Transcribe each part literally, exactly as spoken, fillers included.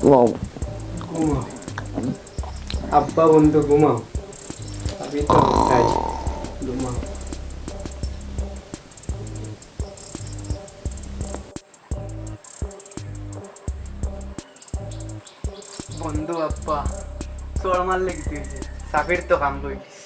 ঘুমাও। আব্বা বন্ধু ঘুমাও। আমি তো চাই ঘুমাও। বন্ধু আব্বা, চড় মারলে কিতা অইছে? চাবির তো কাম লই গেছি।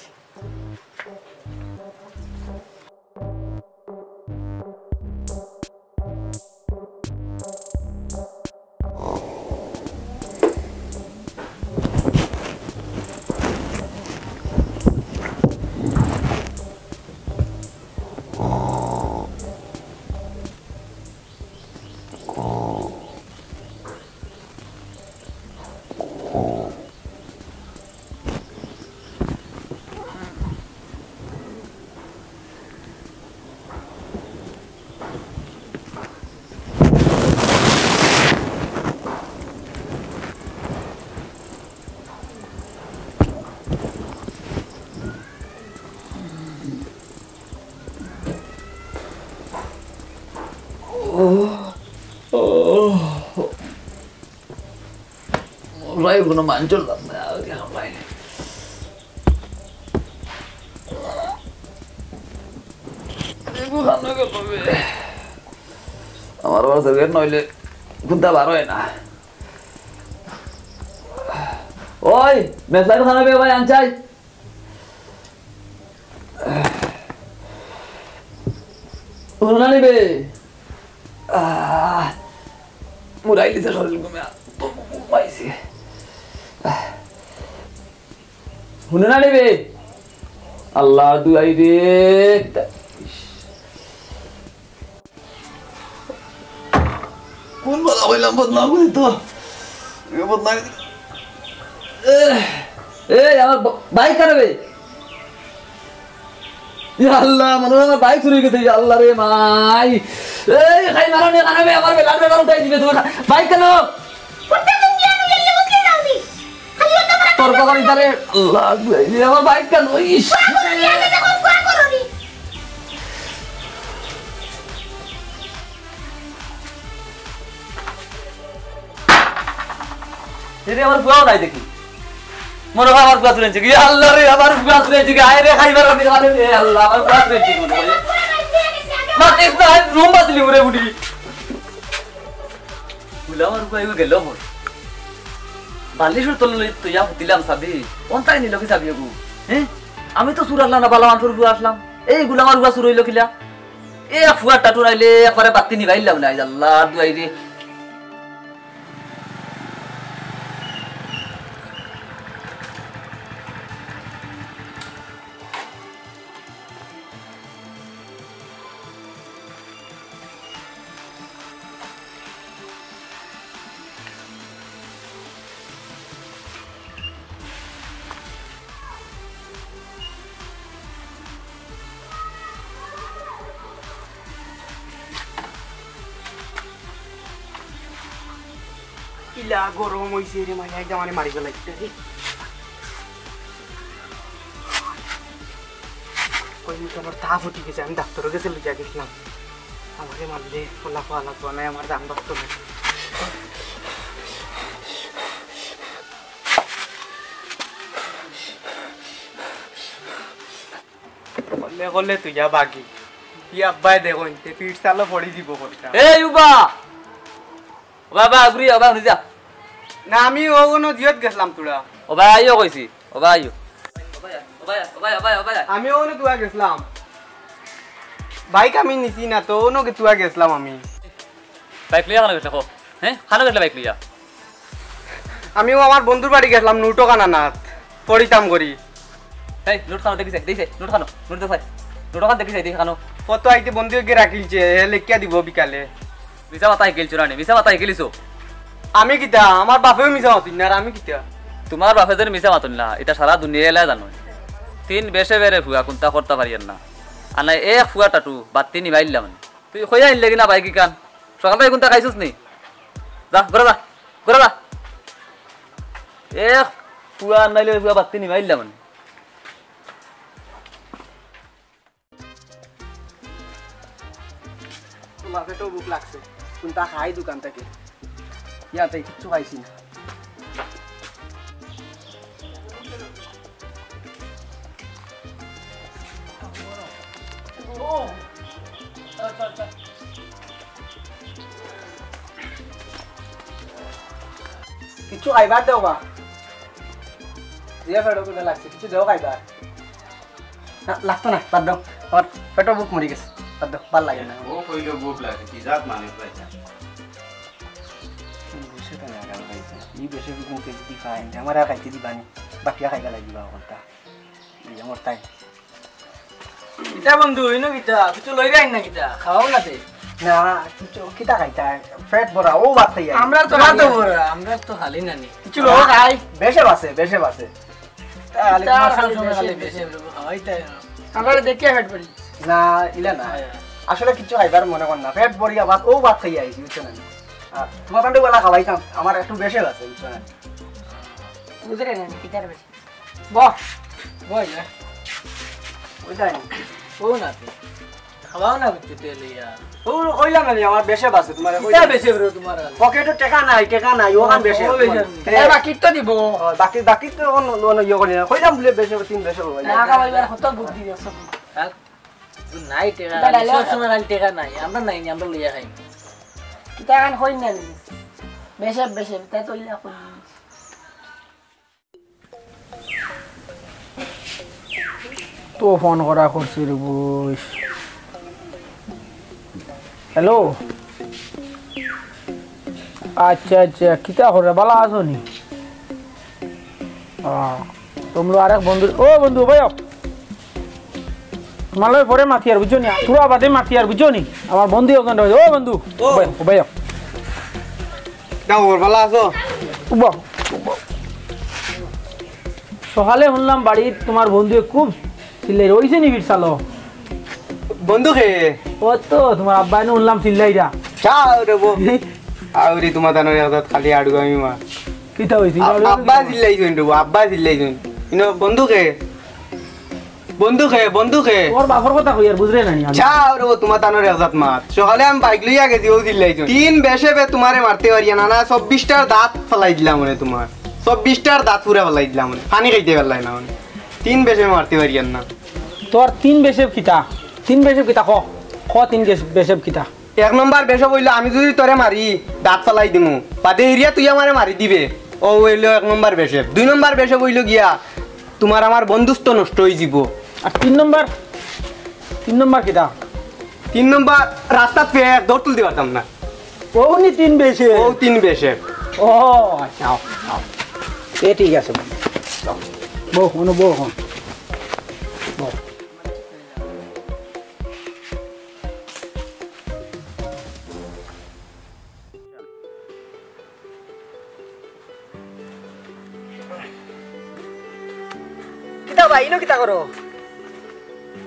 ভাই, কোনো মানুষ লাগবে না, আর কি ভাই। এগু খানো গেল বে। আমার আবার সিগারেট নইলে কুন্তা বার হয় না। ওই, মেসলাইট খানো বে ভাই, আনচাই। হুনো না নিবে? আহ, মুরাই দিছে শরীর ঘুমে, তো ঘুমাইছে। আহ, হুনো না নিবে? আল্লাহ দুয়াই রে। কোন বালা কইলাম বদনাম করি তো? এ বদনাম। এ, এ, আমার ব-, বাইক কানো বে? ইয়া আল্লাহ, মনে হয় আমার বাইক চুরি গেছে। ইয়া আল্লাহ রে মাই। এই, খাই মারো নি, কানো বে? আমার বেলার বেলার উঠাই দিবে তোমার বাইক কানো? তর্ক করি তারে। আল্লাহ, এই আমার বাইক কানো? ইস। এরে আমার ফুয়াও নাই দেখি। মনে হয় আমার ফুয়া চুরি আনছে কি? ইয়া আল্লাহ রে, আমার ফুয়া চুরি আনছে কি? আয় রে, খাইবার আমি খালে রে, আল্লাহ, আমার ফুয়া চুরি আনছে কি মনে হয়? মাতিস না, আজ রুম বাতিলি করে উঠি। গুলাম আর ফুয়া গেল কই? বালিশর তলে লই তো ইয়া ফুতিলাম চাবি। অনতায় নিল কি চাবি ওগু? হ্যাঁ? আমি তো চুর আসলাম না, বালা মানষর ফুয়া আসলাম। এই গুলাম আর ফুয়া চুর অইল কিলা? এ ফুয়া টাটুর আইলে একবারে বাত্তি নিবাইলাম না, আল্লাহ দুয়াই রে। কিলা গরম অইছে রে মাইয়া, একদম মানে মারি ফেলাইতে রে। কই মুখে আমার তাপ উঠি গেছে, আমি ডাক্তারর গেছে লইয়া গেছিলাম। আমারে মারলে ওলা পাওয়া লাগবো না, আমার জান বাঁচতো না। করলে করলে তুই যা বাকি। কি আব্বায় দেখইন, তে পিঠ চালো পড়ি দিব কথা। এই উবা! ও বাবা, ঘুরি, ও বাবা, ঘুরি যা। না, আমি ও কোনো জিয়ত গেছিলাম তোরা। ও ভাই, আইও কইছি। ও ভাই, আইও। ও ভাই, ও ভাই, ও ভাই, ও ভাই। আমি ও কোনো তুয়া গেছিলাম। বাইক আমি নিছি না তো, অনো গেতুয়া গেছিলাম আমি। বাইক লইয়া কানো গেছলে কও? হ্যাঁ? কানো গেছলে বাইক লইয়া? আমিও আমার বন্ধুর বাড়ি গেছিলাম নোট খান আনাত, পড়িতাম করি। এই নোট খানো দেখি চাই, দেখি চাই, নোট খানো, নোট দেখাই, নোট খান দেখি চাই, দেখি খানো। কত আইতে বন্ধু এগিয়ে রাখিলছে, হে লেখিয়া দিব বিকালে। মিছা মাতা হিকিলছো রানি, মিছা মাতা হিকিলিছো। আমি কিতা? আমার বাপেও মিছা মাতুন না, আর আমি কিতা? তোমার বাপে যেন মিছা মাতুন না, ইটা সারা দুনিয়া এলা জানো। তিন বেশে বেরে ফুয়া কুন্তা করতা পারিয়ার না। আর নাই এক ফুয়া টাটু বাত্তি নিবাইলাম। তুই কইয়া আনলে কি না বাইক ইখান? সকাল থাকি কুন্তা খাইছস নি? যা, ঘরে যা, ঘরে যা। এক ফুয়া আনাইলে ফুয়া বাত্তি নিবাইলাম। আমার পেটও ভুক লাগছে, কুন্তা খাই দোকান থাকি। ইয়াতে কিচ্ছু খাইছি না। কিচ্ছু খাইবার দেও বা। যে পেটও কুন্তা লাগছে, কিচ্ছু দেও খাইবার। না, লাগতো না, বাদ দেও। আমার পেটও ভুক মরি গেছে, বাদ দেও, ভালা লাগে না। ও কইলো ভুক লাগে, কি জাত মানুষ ভাই? বসে তো না, গাল খাইছে। ই বসে ভুক মুখে যদি খায়, আমার আর খাইতে দিবা নি। বাকিয়া খাইবা লাগিবা অকলতা। এই আমার তাই। কিতা বন্ধু, ইনো কিতা? কিছু লই রাইন না কিতা? খাওয়াও না তে। না, কিছু কিতা খাইতা? পেট ভরা, ও ভাত খাইয়া। আমরা তো খালি না। ভরা, আমরা তো খালি না নি। কিছু লও খাই। বেশে বাসে, বেশে বাসে। তাহলে কিতা তোমার আর খালি সবসময় খালি বেশে, বেশে বেশে। খাওয়াই তাই না। আমরা দেখিয়া পেট ভরি। না, ইলা না। হ্যাঁ। আসলে কিচ্ছু খাইবার মনে কর না। পেট ভরিয়া ভাত, ও ভাত খাইয়া আইছি, বুঝছো না? আর তোমার কাছে বেলা খাওয়াইতাম, আমার একটু বেশে বাসে, বুঝছো না? বুঝলে না, কিতার বেশে? বহ। বই না। ওই তাই। ও না তো। খাওয়াও না কিছু তেল ইয়া। ও কইলাম না নি, আমার বেশে বাসে, তোমার কিতা বেশে ব্রো তোমার? পকেটে টেকা নাই, টেকা নাই, ওখান বেশে। ও বেশে। হ্যাঁ। এ, বাকি তো দিব। ও, বাকি, বাকি তো অন্য, অন্য ইয়ে করি না। কইলাম বলে বেশে, তিন বেশে হবে। না, খাওয়াইবার কত বুদ্ধি আছে। হ্যাঁ? তো নাই টেকা, কিতা ডায়লগ? সব সময় খালি টেকা নাই। আমরা নাই নি, আমরা লইয়া খাই। কিতা খান কই না নি? বেশে, বেশে, তা তো ইলা কই। তো ফোন করা করছে রে বইস। হ্যালো। আচ্ছা, আচ্ছা, কিতা করে? বালা আছো নি? আহ, তোমরা আরেক বন্ধু, ও বন্ধু, ভাই, তোমার লগে পরে মাতিয়ার, বুঝছো নি? তোরা বাদে মাতিয়ার, বুঝছো নি? আমার বন্ধু একজন রয়েছে। ও বন্ধু, ও। ভাই, ভাই। দাও, ওর বালা আছো? উবা, উবা। সকালে শুনলাম বাড়িত তোমার বন্ধু খুব চিল্লাই রইছে নি ফিরসালো? বন্ধু কে? ও তো তোমার আব্বা এনে শুনলাম চিল্লাইরা। চাও রে বউ। আউরি তোমার দানোর একজাত খালি আড়ুয়ামি মা। কিতা হইছে? আ-, আব্বা চিল্লাইছইন রে বউ, আব্বা চিল্লাইছইন। ইনো বন্ধু কে? বন্ধু কে? বন্ধু কে? ওর বাপর কথা কই আর বুঝরে না নি আমি। চাও রে বউ, তোমার দানোর একজাত মাত। সকালে আমি বাইক লইয়া গেছি, ও চিল্লাইছইন। তিন বেশে বে তোমারে মারতে পারিয়া না, না, চব্বিশটার দাঁত ফালাই দিলাম মানে তোমার। চব্বিশটার দাঁত পুরা ফালাই দিলাম মানে। পানি খাইতে পারলাই না মানে। তিন বেশে মারতে পারিয়ার না। তোর তিন বেশে কিতা? তিন বেশে কিতা ক? ক তিন বেশ-, বেশে কিতা? এক নম্বর বেশে বইলো আমি যদি তোরে মারি, দাঁত ফালাই দিমু। বাদে এরিয়া তুই আমারে মারি দিবে। ও হইলো এক নম্বর বেশে। দুই নম্বর বেশে বইলো গিয়া, তোমার আমার বন্ধুত্ব নষ্ট হয়ে যাব। আর তিন নম্বর? তিন নম্বর কিতা? তিন নম্বর রাস্তাত ফেক, দৌড় তুলতে পারতাম না। ও নি তিন বেশে। ও তিন বেশে। ও, আচ্ছা, আও, আও। এ ঠিক আছে। বউ, অনু বউ, হন। বউ। কিতা ভাই, ইনো কিতা করো?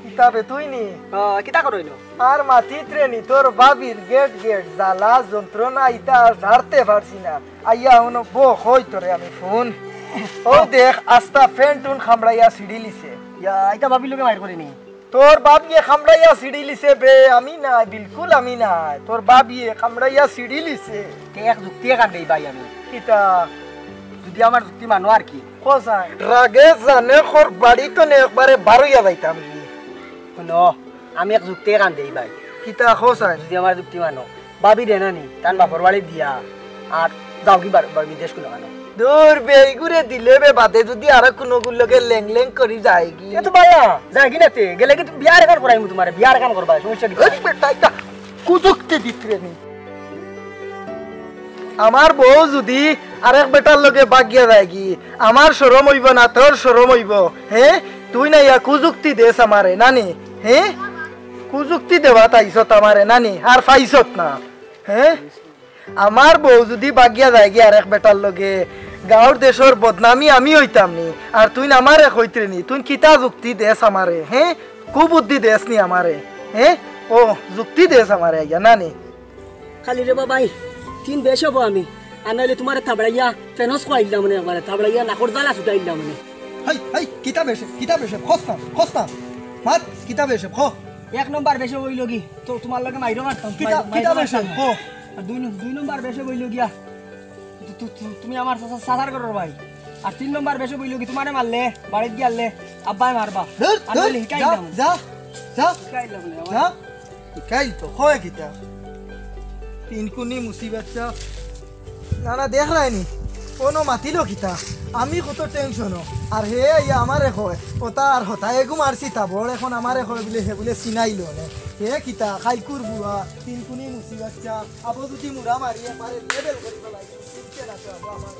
কিতা বে তুই নি? আহ, কিতা করো ইনো? আর মাতিত রে নি, তোর ভাবির গেট গেট জ্বালা যন্ত্রণা, ইতা আর ছাড়তে পারছি না। আইয়া হুনো বো, কই তোরে আমি ফোন। ও দেখ, আস্তা ফ্যান টুন খামড়াইয়া ছিড়িলিছে। ইয়া, ইতা ভাবির লগে মাইর করিনি। তোর বাবিয়ে খামড়াইয়া ছিড়িলিছে বে, আমি নাই, বিলকুল আমি নাই। তোর বাবিয়ে খামড়াইয়া ছিড়িলিছে। তে এক যুক্তি এখান দেই ভাই আমি। কিতা? যদি আমার যুক্তি মানো আর কি। কসাই। রাগে জানে খর বাড়ি তো নে একবারে বারইয়া যাইতাম কি। হুনো, আমি এক যুক্তি এখান দেই ভাই। কিতা কসাই? যদি আমার যুক্তি মানো। ভাবি রে নানি, তান বাপর বাড়ি দিয়া, আর যাও কি বার-, বার বিদেশ কোনো কানো। দূর বে, এইগুরে দিলে বে বাদে যদি আর কোনো গুর লগে লেং লেং করি যায় কি? এ তো বায়া, যায় কি না তে? গেলে কি তুমি বিয়ার এখান করাইমু তোমারে, বিয়ার এখান করবা, সমস্যা কি? এই বেটা, এটা কুযুক্তি দিতরে নি। আমার বউ যুদি আরেক বেটার লগে বাগিয়া যায়গি, আমার শরম অইবো না, তোর শরম অইবো? হে, তুই না ইয়া কুযুক্তি দেস আমারে, নানি? হে, কুযুক্তি দেওয়াত আইছত আমারে, নানি? আর পাইছত না? হে, আমার বউ যুদি বাগিয়া যায়গি আরেক বেটার লগে, গাঁওর দেশর বদনামি আমি অইতাম নি, আর তুই না আমারে কইতরে নি, তুই কিতা যুক্তি দেস আমারে? হে, কুবুদ্ধি দেস নি আমারে? হে, ও, যুক্তি দেস আমারে আইয়া, নানি? খালি রে বাবাই, তিন বেশ অইবো আমি। আর নাইলে তুমারে থাবড়াইয়া ফেনস খুয়াইলাম মানে, একবারে থাবড়াইয়া নাকর জ্বালা ছুটাইলাম মানে। হেই, হেই, কিতা বেশ, কিতা বেশ, খস না, খস না। মাত, কিতা বেশ, খ। এক নম্বর বেশ অইলো কি, তো তুমার লগে মাইরো মারতাম, কিতা, মাইরো, মাইরো কিতা বেশ, মারতাম না। খ। আর দুই ন-, দুই নম্বর বেশ অইলো গিয়া, তু-, তু-, তু-, তুমি আমার চাচা-, চাচার ঘরর ভাই। আর তিন নম্বর বেশ অইলো কি, তুমারে মারলে, বাড়িত গিয়ালে, আব্বায় মারবা। ধুর, আর ধুর, নাইলে হিকাই যা, দিলাম। যা, যা, হিকাই দিলাম মানে, যা। হিকাইল তো, কয় কিতা? তিন কুনি মুসি বাচ্চা। না, না, দেখরায়নি। কোনো মাতিল কিতা? আমি কত টেনশনো। আর হে আইয়া আমারে কয়, ওতা আর হতা এগু মারছি তা বড়, এখন আমারে কয় বুলে, হে বুলে চিনাইলো নে। হে কিতা, খাইকুর বুয়া, তিন কুনি মুসি বাচ্চা, আবো যুদি মুরা মারি, একবারে লেবেল করি ফেলাই, বুঝছে না তো আবো আমার।